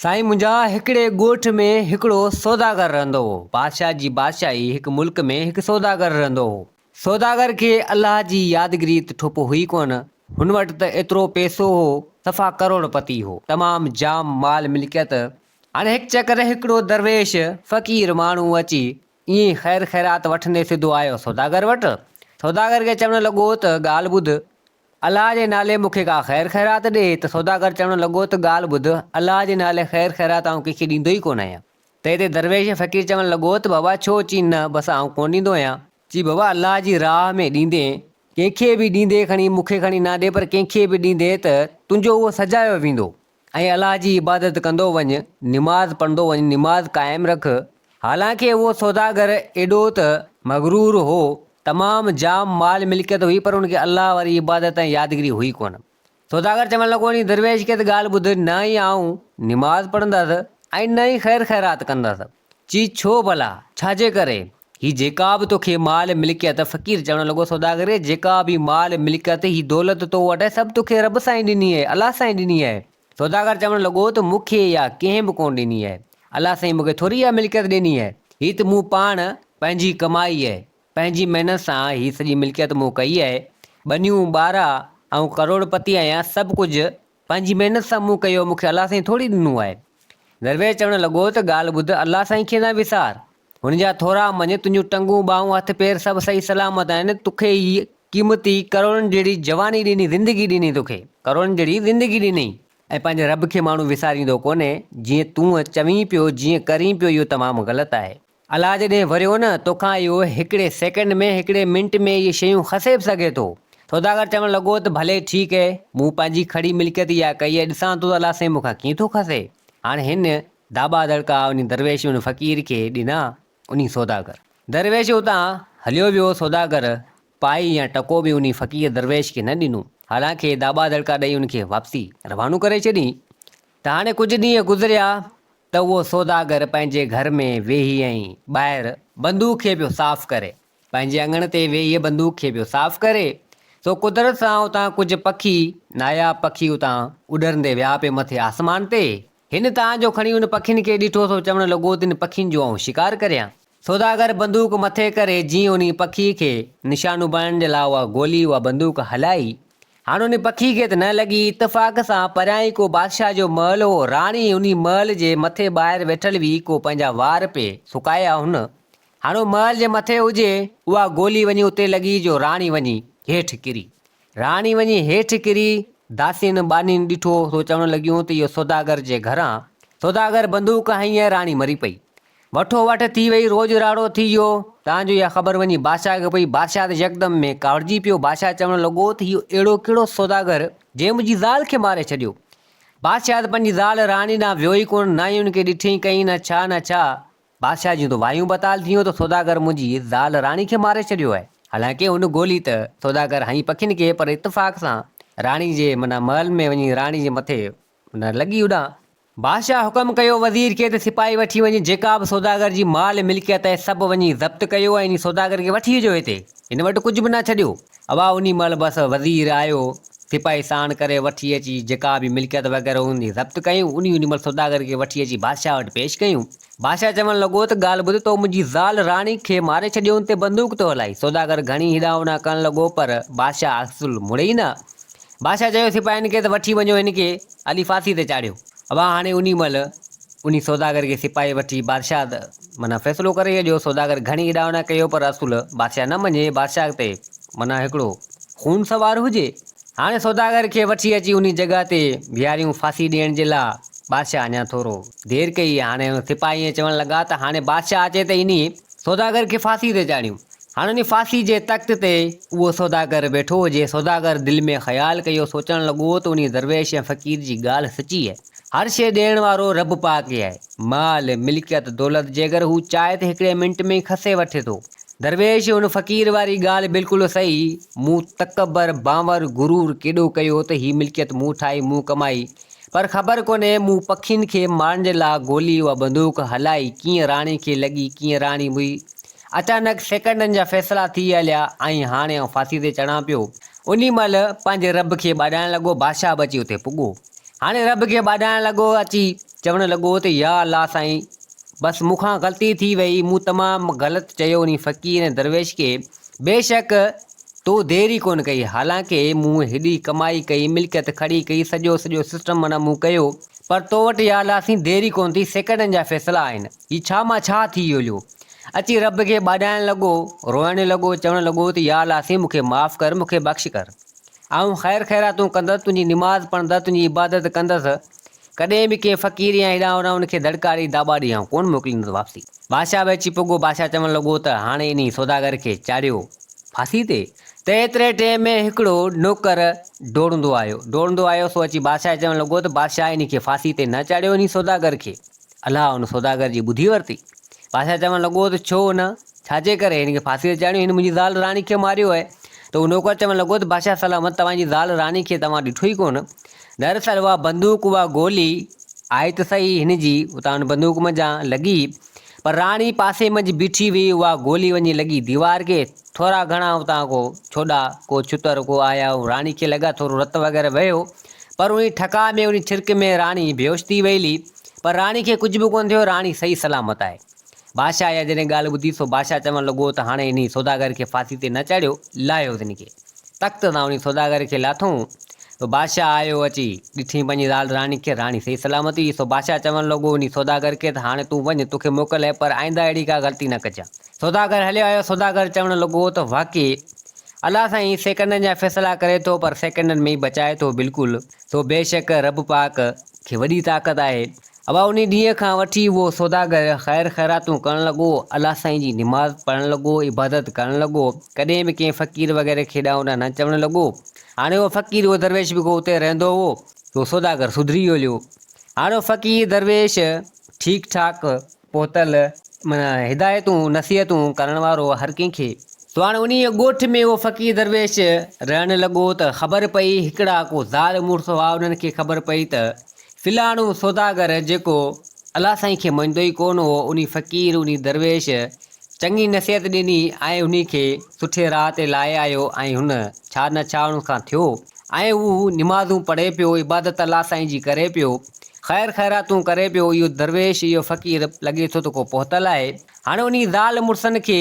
سائين منهنجا هڪڙي ڳوٺ ۾ هڪڙو سوداگر رهندو هو. بادشاهه جي بادشاهي هڪ ملڪ ۾ هڪ سوداگر رهندو هو. سوداگر کي الله جي يادگيري ته ٺپ هئي ڪونه. هن وٽ ته ايترو پئسو هو، صفا ڪروڙ پتي هو. تمام جام مال ملڪيت. هاڻي هڪ چڪر هڪڙو درويش فقير ماڻهو اچي ائين ئي خير خيرات وٺندي سڌو آيو سوداگر وٽ. سوداگر کي چوڻ لڳو ته ڳالهه ٻڌ، الله جي نالي مون کي ڪا خير خيرات ڏي ته سوداگر چوڻ لڳو ته ڳالهه ٻڌ، الله جي نالي خير خيرات آئون ڪنهن کي ڏيندو ئي ڪونه آهيان. ته هتي درويش فقير چوڻ لڳو ته بابا ڇو؟ چي نه بس آئون ڪونه ڏيندو آهيان. چي بابا الله جي راهه ۾ ڏيندين، ڪنهن کي به ڏيندين کڻي مون کي کڻي نه ڏي پر ڪنهن کي به ڏيندين ته تنهنجو اهو سجايو ويندو. ۽ الله جي عبادت ڪندو وڃ، نماز پڙهندو وڃ، نماز قائم رک. حالانڪه اهو سوداگر ايڏو ته مغرور هو، تمام جام مال ملڪيت هئي پر ان کي الله واري عبادت ۽ يادگيري هئي ڪونه. سوداگر چوڻ لڳو انهي درويش کي ته ڳالهه ٻڌ، نه ئي آئون نماز پڙهندس ۽ نه ئي خير خيرات ڪندس. چي ڇو ڀلا، ڇا جي ڪري؟ هي جيڪا به توکي مال ملڪيت، فقير چوڻ لڳو سوداگري، جيڪا به مال ملڪيت، هي دولت تو وٽ آهي، سڀ توکي رب سائين ڏني آهي، الله سائين ڏني آهي. سوداگر چوڻ لڳو ته مون کي اها ڪنهن به ڪونه ڏني آهي، الله سائين مون کي ٿوري اها ملڪيت ڏني آهي، هي ته مون پاڻ پنهنجي ڪمائي آهي، پنهنجي محنت سان هي سڄي ملڪيت مون ڪئي آهي، ٻنيون ٻارا، آئون ڪروڙ پتي آهيان، سڀ ڪجهه پنهنجي محنت سان مون ڪيو، مون کي الله سائين ٿوري ڏنو آهي. درويش چوڻ لڳو ته ڳالهه ٻڌ، الله سائين کي نه وسار. هن جا ٿورا مڃ، تنهنجون ٽنگون، ٻانهون، هٿ پير سڀ صحيح سلامت آهن، توکي هي قيمتي ڪروڙن جهڙي جواني ڏني، زندگي ڏني توکي، ڪروڙن جهڙي زندگي ڏني. ۽ پنهنجي رب کي ماڻهو وساريندو ڪونهي، جيئن تون چوين پيو، جيئن ڪرين پيو اهو تمام غلط آهي. الله جڏهن وريو نه توکان اهو هڪڙي سيڪنڊ ۾ هڪڙي منٽ ۾ اهي شيون کسي به سگهي ٿو. سوداگر چوڻ لڳو ته ڀلي ٺيڪ اهي، مون پنهنجي کڙي ملڪيت اها ڪئي اهي ڏسان ٿو ته الله سائين مون کان ڪيئن ٿو کسي. هاڻي هن داٻا دڙڪا انهي درويش ان فقير کي ڏنا انهي سوداگر. درويش اتان هليو ويو سوداگر پائي يا ٽڪو به انهي فقير درويش کي نه ڏنو. حالانڪه داٻا دڙڪا ڏئي ان کي واپسي روانو ڪري ڇڏيائين. ته هاڻي ڪجهه ڏينهن گذريا ته اهو سوداگر پنهنجي گهر ۾ ويهي ۽ ٻاهر بندوق کي پيو صاف ڪري. پنهنجي اڱڻ تي ويهي بندوق کي پيو صاف ڪري. سو قدرت سان اتان ڪجهه پکي، ناياب پکي اتان اڏرندي ويا پئي مٿي آسمان تي. هن تان جو کڻي ان پکين کي ڏٺو سو چوڻ لڳو ته ان پکين جو آئون شڪار ڪريان. سوداگر بندوق مٿي ڪري جيئن انهي پکي کي نشانو بڻائڻ جي لاء اها گولي اها بندوق هلائي. هاڻ انهي پکي کي ته نه لڳي، اتفاق سان پريان ئي ڪو بادشاهه جو محل هو، راڻي انهي محل جي مٿي ٻاهر ويٺل هئي، ڪو پنهنجا وار پئي سڪايا هن. هاڻ اهو محل جي مٿي هجي، اها گولي وڃي اتي لڳي جو راڻي وڃي هيٺ ڪري. راڻي وڃي هيٺ ڪري، داسين ٻانهين ڏٺو سو چوڻ لڳيون ته اهو سوداگر جي گهران. سوداگر بندوق هنئي ۽ راڻي مري پئي. وٺو وٺ ٿي وئي، روڄ راڙو ٿي ويو، تان جو اها خبر وڃي بادشاهه کي پئي، بادشاهه ته يڪدم ۾ ڪاوڙجي پيو، بادشاهه چوڻ لڳو ته هيء اهڙو ڪهڙو سوداگر، جنهن منهنجي زال کي ماري ڇڏيو. بادشاهه ته پنهنجي زال راڻي ڏانهن ويو ئي ڪونه، نه ئي ان کي ڏٺئين ڪئين نه ڇا نه ڇا. بادشاهه جون ته وايون بتال ٿي ويون ته سوداگر منهنجي زال راڻي کي ماري ڇڏيو آهي. حالانڪه هن گولي ته سوداگر هنئي پکين کي، پر اتفاق سان راڻي جي معنيٰ محل ۾ وڃي راڻي جي مٿي معنيٰ لڳي اڏان. بادشاهه حڪم ڪيو وزير کي ته سپاهي وٺي وڃي جيڪا به سوداگر جي مال ملڪيت آهي سڀ وڃي ضبط ڪيو ۽ انهي سوداگر کي وٺي اچو هتي هن وٽ ڪجهه به نه ڇڏيو. اوا انهي مهل بس وزير آيو سپاهي ساڻ ڪري وٺي اچي جيڪا به ملڪيت وغيره هوندي ضبط ڪيون انهي انهي مهل سوداگر کي وٺي اچي بادشاهه وٽ پيش ڪيون. بادشاهه چوڻ لڳو ته ڳالهه ٻڌ تو منهنجي زال راڻي کي ماري ڇڏيو ان تي بندوق تو هلائي. سوداگر گهڻي هيڏانهن هوڏانهن ڪرڻ لڳو پر بادشاهه اصل مڙي ئي نه. بادشاهه چيو سپاهين کي ته وٺي وڃو هن کي علي ڦاسي تي چاڙهيو. ابا هاڻي انهي مهل انهي سوداگر کي سپاهي وٺي بادشاهه ته معنيٰ فيصلو ڪري ڇڏيو. سوداگر گهڻي اڏاونا ڪيو پر اصل بادشاهه نه مڃي. بادشاهه تي معنيٰ هڪڙو خون سوار هجي. هاڻي سوداگر کي وٺي اچي انهي جڳهه تي بيهاريون ڦاسي ڏيڻ جي لاء. بادشاهه اڃا ٿورو دير ڪئي. هاڻي سپاهي ائين چوڻ لڳا ته هاڻي بادشاهه اچي ته انهي سوداگر کي ڦاسي تي چاڙهيون. هاڻ انهي ڦاسي جي تخت تي اهو سوداگر ويٺو هجي. سوداگر دل ۾ خيال ڪيو، سوچڻ لڳو ته انهي درويش ۽ فقير جي ڳالهه سچي آهي. هر شيء ڏيڻ وارو رب پاڪ ئي آهي. مال، ملڪيت، دولت جيڪر هو چاهي ته هڪڙي منٽ ۾ ئي کسي وٺي ٿو. درويش ان فقير واري ڳالهه بلڪل صحيح. مون تڪبر، بانور، غرور ڪيڏو ڪيو ته هي ملڪيت مون ٺاهي، مون ڪمائي. پر خبر ڪونهي مون پکين کي مارڻ جي لاء گولي اها بندوق هلائي، ڪيئن راڻي کي لڳي، ڪيئن راڻي مئي. اچانڪ سيڪنڊن جا فيصلا ٿي هليا ۽ هاڻي آئون ڦاسي تي چڙهان پيو. انهي مهل پنهنجي رب کي ٻاڏائڻ لڳو، بادشاهه به اچي اتي پڳو. هاڻي رب کي ٻاڏائڻ لڳو اچي. چوڻ لڳو ته يا الله سائين بس مون کان غلطي ٿي وئي مون تمام غلط چيو انهي فقير ۽ درويش کي بيشڪ تو دير ئي ڪونه ڪئي حالانڪه مون هيڏي ڪمائي ڪئي ملڪيت کڙي ڪئي سڄو سڄو سسٽم معنيٰ مون ڪيو پر تو وٽ يا الله سائين دير ئي ڪونه ٿي سيڪنڊن جا فيصلا آهن هي ڇا مان ڇا ٿي ويو ليو اچي رب کي ٻاڏائڻ لڳو روئڻ لڳو چوڻ لڳو ته يا الله سائين مون کي معاف ڪر مون کي بخش ڪر آئون خير خيراتون ڪندس، تنهنجي نماز پڙهندس، تنهنجي عبادت ڪندس، ڪڏهن به ڪنهن فقير يا هيڏانهن هوڏانهن ان کي دڙڪا ڏئي داٻا ڏئي آئون ڪونه موڪليندس واپسي. بادشاهه به اچي پڳو، بادشاهه چوڻ لڳو ته هاڻي انهي سوداگر کي چاڙهيو ڦاسي تي. ته ايتري ٽيم ۾ هڪڙو نوڪر ڊوڙندو آيو، ڊوڙندو آيو سو اچي بادشاهه کي چوڻ لڳو ته بادشاهه انهي کي ڦاسي تي نه چاڙهيو انهي سوداگر کي. الله ان سوداگر جي ٻڌي ورتي. بادشاهه چوڻ لڳو ته ڇو نه؟ ڇا جي ڪري هن کي ڦاسيء تي چاڙهيون؟ هن منهنجي زال راڻي کي ماريو آهي. ته اهو نوڪر چوڻ لڳو ته بادشاهه سلامت توهان جي زال راڻي کي توهان ڏٺو ئي ڪونه. دراصل اها بندوق اها گولي آئي ته سهي هن جي اتان ان بندوق منجهان لڳي پر راڻي پاسي منجهه بيٺي هئي اها گولي وڃي لڳي ديوار کي ٿورا گهڻا اتان ڪو ڇوڏا ڪو ڇتر ڪو آيا ۽ راڻي کي لڳا ٿورو رت وغيره وهيو پر انهي ٺڪاء ۾ انهي ڇرڪ ۾ راڻي بيهوش ٿي ويلي پر راڻي کي ڪجهه به ڪونه ٿيو، راڻي صحيح سلامت آهي. بادشاهه اها جڏهن ڳالهه ٻڌي سو بادشاهه چوڻ لڳو ته هاڻي انهي سوداگر کي ڦاسي تي نه چاڙهيو، لاهيوس ان کي. تخت تان انهي سوداگر کي لاٿئون. سو بادشاهه آيو اچي ڏٺئين پنهنجي زال راڻي کي، راڻي صحيح سلامت هئي. سو بادشاهه چوڻ لڳو انهي سوداگر کي ته هاڻي تون وڃ، توکي موڪل آهي، پر آئنده اهڙي ڪا غلطي نه ڪجان. سوداگر هليو آيو، سوداگر چوڻ لڳو ته واقعي الله سائين سيڪنڊن جا فيصلا ڪري ٿو پر سيڪنڊن ۾ ئي بچائي ٿو بلڪل سو بيشڪ رب پاڪ کي وڏي طاقت آهي. ابا انهي ڏينهن کان وٺي اهو سوداگر خير خيراتون ڪرڻ لڳو، الله سائين جي نماز پڙهڻ لڳو، عبادت ڪرڻ لڳو، ڪڏهن به ڪنهن فقير وغيره کي هيڏانهن هوڏانهن نه چوڻ لڳو. هاڻي اهو فقير اهو درويش به ڪو اتي رهندو هو، سو سوداگر سڌري ويو هليو. هاڻي اهو فقير درويش ٺيڪ ٺاڪ پهتل معنيٰ هدايتون نصيحتون ڪرڻ وارو هر ڪنهن کي. سو هاڻي انهيء ڳوٺ ۾ اهو فقير درويش رهڻ لڳو ته خبر پئي هڪڙا ڪو زال مڙس هئا انهن کي خبر پئي ته فلاڻو سوداگر جيڪو الله سائين کي مڃندو ئي ڪونه هو انهي فقير انهي درويش چڱي نصيحت ڏني ۽ انهي کي سٺي راهه تي لائي آيو ۽ هن ڇا نه ڇا ان کان ٿيو ۽ هو نمازون پڙهي پيو عبادت الله سائين جي ڪري پيو خير خيراتون ڪري پيو اهو درويش اهو فقير لڳي ٿو ته ڪو پهتل آهي هاڻي انهي زال مڙسن کي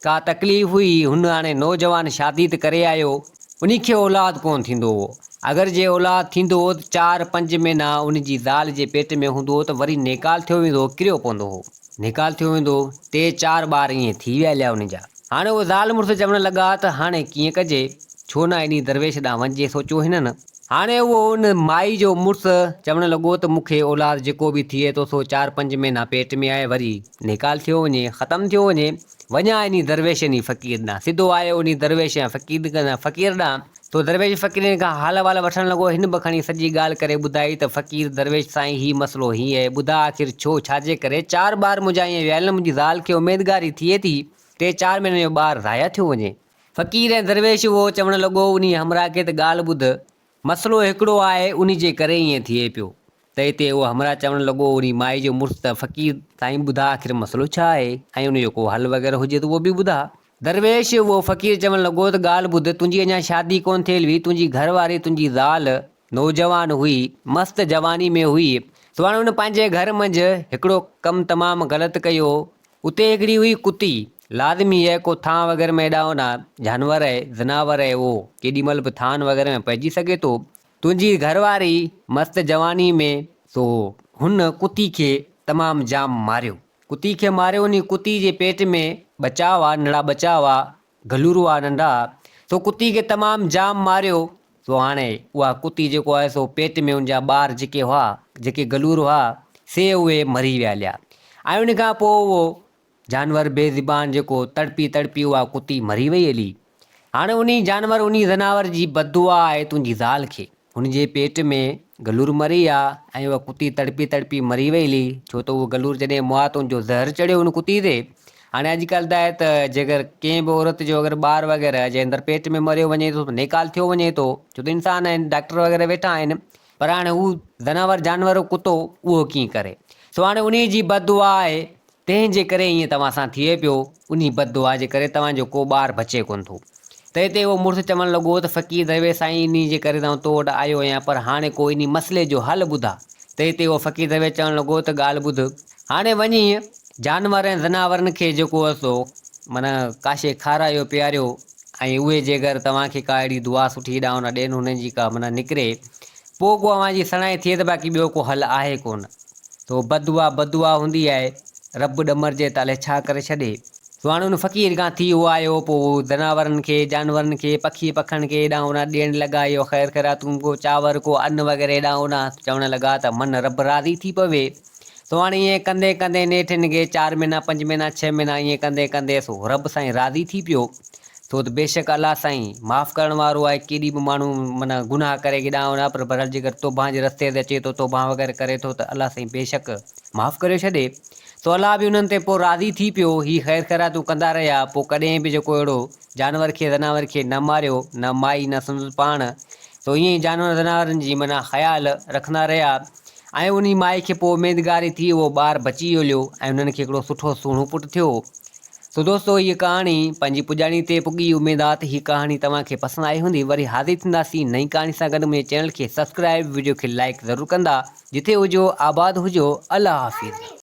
ڪا تڪليف هئي هن هاڻي نوجوان شادي ته ڪري آيو انهي کي اولاد ڪونه ٿيندو هو اگر جي اولاد ٿيندو هو ته چار پنج مهينا ان جي زال جي پيٽ ۾ هوندو هو ته وري نيڪال ٿيو ويندو هو ڪريو پوندو هو. نيڪال ٿيو ويندو هو. ٽي چار ٻار ائين ٿي ويا هليا انهن جا. هاڻي اهي زال مڙس چوڻ لڳا ته هاڻي ڪيئن ڪجي، ڇو نه انهي درويش ڏانهن وڃجي سوچيو هنن. هاڻي اهو ان مائي جو مڙس چوڻ لڳو ته مون کي اولاد جيڪو به ٿئي ٿو سو چار پنج مهينا پيٽ ۾ آهي وري نيڪال ٿيو وڃي، ختم ٿيو وڃي. وڃان انهي درويش انهي فقير ڏانهن. سڌو آيو انهي درويش ۽ فقير ڏانهن. سو درويش فقيرن کان حال احوال وٺڻ لڳو. هن به کڻي سڄي ڳالهه ڪري ٻڌائي ته فقير درويش سائين هي مسئلو هيئن اهي ٻڌاء آخر ڇو ڇاجي ڪري چار ٻار منهنجا ائين ويا آهن منهنجي زال کي اميدگاري ٿئي ٿي ٽي چار مهينن جو ٻار ضايع ٿيو وڃي. فقير ۽ درويش اهو چوڻ لڳو انهي همراهه کي ته ڳالهه ٻڌ مسئلو هڪڙو آهي انهي جي ڪري ائين ٿئي پيو. تنهن تي اهو همراهه چوڻ لڳو، انهي مائي جو مڙس ته فقير سائين ٻڌاء آخر مسئلو ڇا آهي ۽ ان جو ڪو حل وغيره هجي ته اهو به ٻڌاء. درويش اهو فقير چوڻ لڳو ته ڳالهه ٻڌ، تنهنجي اڃا شادي ڪونه ٿيل هئي، تنهنجي گهر واري تنهنجي زال نوجوان هئي، مست جواني ۾ هئي، سو هاڻي هن پنهنجي گهر منجهه هڪڙو ڪم تمام غلط ڪيو، اتي هڪڙي هئي ڪتي، لازمي آهي ڪو ٿانء وغيره ۾ هيڏانهن هوڏانهن جانور آهي، زناور آهي اهو ڪيڏي مهل به ٿانء وغيره ۾ پئجي سگهي ٿو، تنهنجي گهر واري مست جواني ۾ سو هن ڪتي کي تمام جام ماريو. ڪتي کي ماريو انهي ڪتي جي پيٽ ۾ ٻچا هئا ننڍڙا ٻچا هئا گلور هئا ننڍا سو ڪتي کي تمام جام ماريو سو هاڻي اها ڪتي جيڪو آهي سو پيٽ ۾ ان جا ٻار جيڪي هئا جيڪي گلور هئا سي اهي مري ويا هليا ۽ ان کان پوء اهو جانور بي زبان جيڪو تڙپي تڙپي اها ڪتي مري وئي هلي. هاڻي انهي جانور انهي زناور جي بددعا آهي تنهنجي زال کي. هن جي پيٽ ۾ گلور مري آ ۽ اها ڪتي تڙپي تڙپي مري وئي هلي ڇو ته اهو گلور جڏهن مئا ته ان جو زهر چڙهيو ان ڪتي تي. هاڻي اڄڪلهه ته آهي ته جيڪر ڪنهن به عورت جو اگر ٻار وغيره جي اندر پيٽ ۾ مريو وڃي ٿو ته نيڪال ٿيو وڃي ٿو ڇو ته انسان آهن ڊاڪٽر وغيره ويٺا آهن پر هاڻي هو زناور جانور ڪتو اهو ڪيئن ڪري سو هاڻي انهي جي بددعا آهي تنهن جي ڪري ائين توهان سان ٿئي پيو، انهي بد دعا جي ڪري توهان جو ڪو ٻار بچي ڪونه ٿو. تنهن تي اهو مڙس چوڻ لڳو ته فقير درويش سائين انهي جي ڪري ته آئون تو وٽ آيو آهيان پر هاڻي ڪو انهي مسئلي جو حل ٻڌاء. تنهن تي اهو فقير درويش چوڻ لڳو ته ڳالهه ٻڌ، هاڻي وڃي جانور ۽ زناورن کي جيڪو هو سو معنيٰ ڪا شيء کارايو پياريو ۽ اهي جيڪر توهان کي ڪا اهڙي دعا سٺي هيڏانهن هوڏانهن ڏين هنن جي ڪا معنيٰ نڪري پوء ڪو اوهان جي سڻائي ٿئي ته باقي ٻيو ڪو حل آهي ڪونه. سو بددعا بددعا هوندي آهي، رب ڏمرجي ته الائي ڇا ڪري ڇڏي. سو هاڻي ان فقير کان ٿي اهو آيو، پوء هو زناورن کي، جانورن کي، پکي پکڻ کي هيڏانهن هوڏانهن ڏيڻ لڳا، اهو خير خيراتون ڪو چانور ڪو ان وغيره هيڏانهن هوڏانهن چوڻ لڳا ته من رب راضي ٿي پوي. سو هاڻي ائين ڪندي ڪندي نيٺ هن کي چار مهينا، پنج مهينا، ڇهه مهينا ائين ڪندي ڪندي سو رب سائين راضي ٿي پيو. ڇو ته بيشڪ الله سائين معاف ڪرڻ وارو آهي ڪيڏي به ماڻهو معنيٰ گناهه ڪري ڪيڏانهن وڃان پر بهرحال جيڪر توبهان جي رستي تي اچي ٿو توبهان وغيره ڪري ٿو ته الله سائين بيشڪ معاف ڪريو ڇڏي سو الله به انهن تي پوء راضي ٿي پيو هي خير خيراتون ڪندا رهيا پوء ڪڏهن به جيڪو اهڙو جانور کي زناور کي نه ماريو نه مائي نه سندس پاڻ سو ائين ئي جانور زناورن جي معنيٰ خيال رکندا رهيا ۽ انهي مائي کي پوء اميدگاري ٿي اهو ٻار بچي ويو ۽ انهن کي هڪڙو سٺو سهڻو پٽ ٿيو. سو دوستو هيء ڪهاڻي پنهنجي پڄاڻي تي پڳي اميد آ ته هي ڪهاڻي توهان کي پسند آئي هوندي وري حاضر ٿينداسين نئين ڪهاڻي سان گڏ منهنجي چينل کي سبسڪرائب وڊيو کي لائيڪ ضرور ڪندا جتي هجو آباد هجو الله حافظ.